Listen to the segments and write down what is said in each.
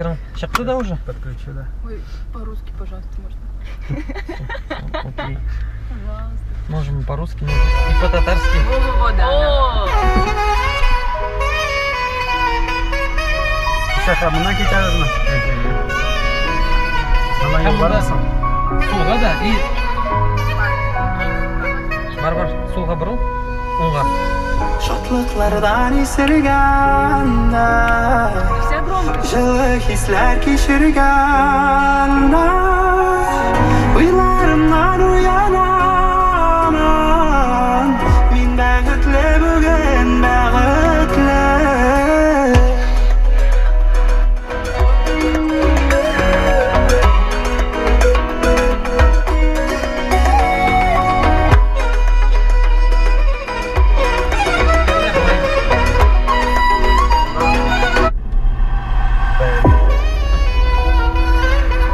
Чыкты да уже? Подключу, да. Ой, по-русски, пожалуйста, можно. Окей. Пожалуйста. Можем и по-русски, можно и по-татарски. Во-во-во, да. Шаха, моннан китәбезме? Моннан юл бармы соң? Сулга да и бар бар сулга борыл, уңга. Шатлыклардан исергәндә, Вся громкость. Җылы хисләр кичергәндә, Уйларымнан уянамын. Мин бәхетле бүген, бәхетле.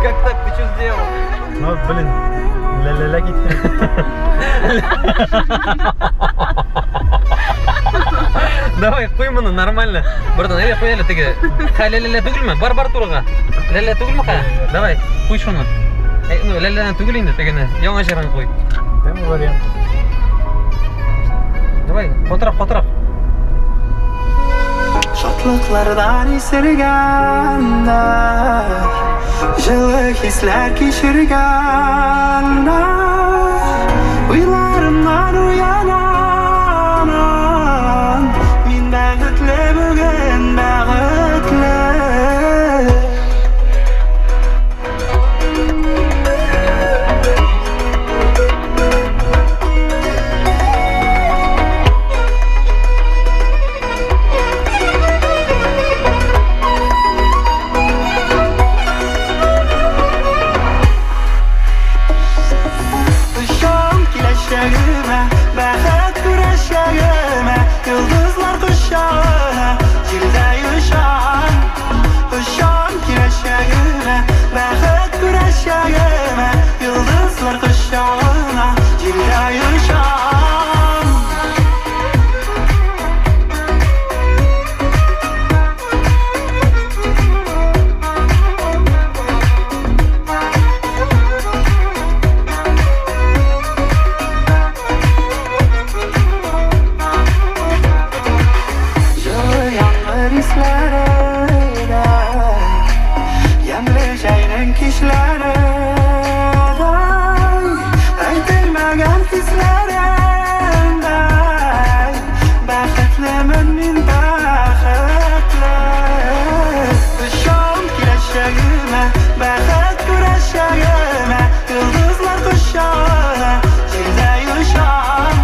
Как так? Ты что сделал? Ну, блин, ля-ля-ля китте. Давай, куй моны, нормально. Братан, әйдә куй әле теге. Ха, ля-ля-ля түгелме? Бар бар турыга. Ля-ля түгелме ха? Давай, куй шуны. Әй, ну, ля-ля түгел инде тегене. Яңа җырын куй. Демо вариант. Давай, катырак, катырак. Шатлыклардан исергәндә, Җылы хисләр кичергәндә, Уйларымнан уянамын. Мин бәхетле бүген, бәхетле. Очам киләчәгемә, бәхет күрәчәгемә, Йолдызлар кочагына җилдәй очам. Очам киләчәгемә, бәхет күрәчәгемә, Йолдызлар кочагына җилдәй очам. Җылы яңгыр исләре дә, Ямьле җәйнең кичләре дә, Әйтелмәгән хисләрем дә, Бәхетлемен мин, бәхетле. Очам киләчәгемә, бәхет күрәчәгемә, Йолдызлар кочагына җилдәй очам.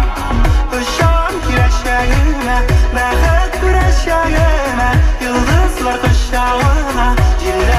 Очам киләчәгемә, бәхет күрәчәгемә, Йолдызлар кочагына җилдәй